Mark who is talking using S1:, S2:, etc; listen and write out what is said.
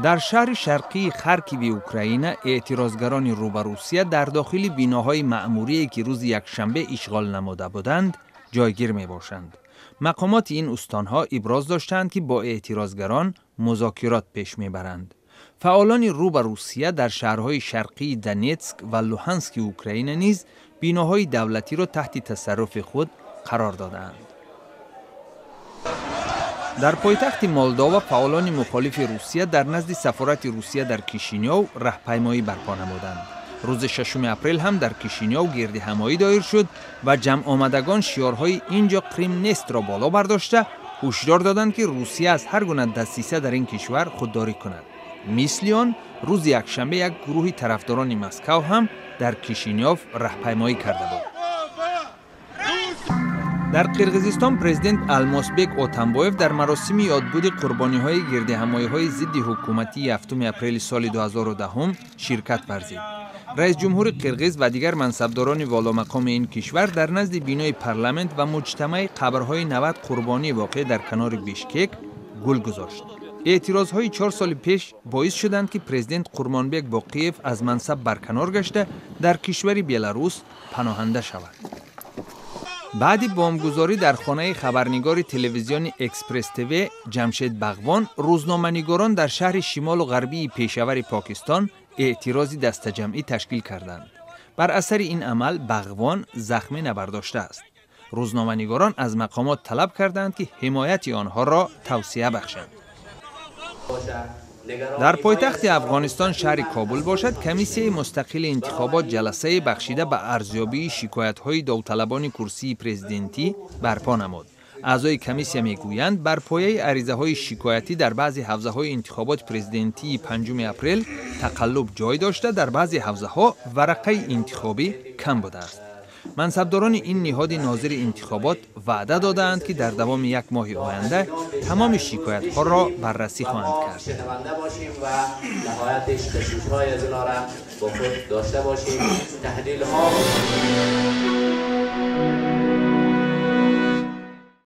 S1: Дар шаҳри шарқии Харкиви Украина эътирозгарони рӯ ба Русия дар дохили биноҳои маъмурие, ки рӯзи якшанбе ишғол намуда буданд, ҷойгир мебошанд. Мақомоти ин устонҳо иброз доштанд, ки бо эътирозгарон музокирот пеш мебаранд. Фаъолони рӯ ба Русия дар шаҳрҳои шарқии Донетск ва Луҳански Украина низ биноҳои давлатиро таҳти тасарруфи худ қарор додаанд. Дар пойтахти Молдова фаъолони мухолифи Русия дар назди сафорати Русия дар Кишинёв раҳпаймоӣ барпо намуданд. Рӯзи 6 апрел ҳам дар Кишинёв гирдиҳамоӣ доир шуд ва ҷамъомадагон шиорҳои «Инҷо Қрим нестро» боло бардошта, ҳушдор доданд, ки Русия аз ҳар гуна дасиса дар ин кишвар худдорӣ кунад. Мисли он, рӯзи якшанбе як гурӯҳи тарафдорони Москав ҳам дар Кишинёв раҳпаймоӣ карда буд. Дар Қирғизистон президент Алмосбек Отамбоев дар маросими ёдбуди қурбониҳои гирдиҳамоиҳои зидди ҳукуматии 7 апрели соли 2010 ширкат варзид. Раисҷумҳури қирғиз ва дигар мансабдорони воломақоми ин кишвар дар назди бинои парламент ва муҷтамаи қабрҳои 90 қурбонӣ, воқеъ дар канори Бишкек, гул гузошт. Эътирозҳои 4 соли пеш боис шуданд, ки президент Қурмонбек Боқиев аз мансаб барканор гашта, дар кишвари Беларус паноҳанда шавад. Баъди бомбгузорӣ дар хонаи хабарнигори телевизиони Экспресс ТВ Ҷамшед Бағвон, рӯзноманигорон дар шаҳри шимолу ғарбии Пешавари Покистон эътирози дастаҷамъӣ ташкил карданд. Бар асари ин амал Бағвон захмӣ набардоштааст. Рӯзноманигорон аз мақомот талаб карданд, ки ҳимояти онҳоро тавсеа бахшанд. Дар пойтахти Афғонистон, шаҳри Кобул бошад, комиссияи мустақили интихобот ҷаласае бахшида ба арзёбии шикоятҳои довталабони курсии президентӣ барпо намуд. Аъзои комиссия мегӯянд, бар пояи аризаҳои шикоятӣ дар баъзе ҳавзаҳои интихоботи президентии 5 апрел тақаллуб ҷой дошта, дар баъзе ҳавзаҳо варақаи интихобӣ кам будааст. Мансабдорони ин ниҳоди нозири интихобот ваъда додаанд, ки дар давоми як моҳи оянда тамоми шикоятҳоро баррасӣ хоҳанд кард.
S2: شنونده باشیم و نهایتش تشویش‌های از اونا را با خود داشته باشیم، تحلیل ها.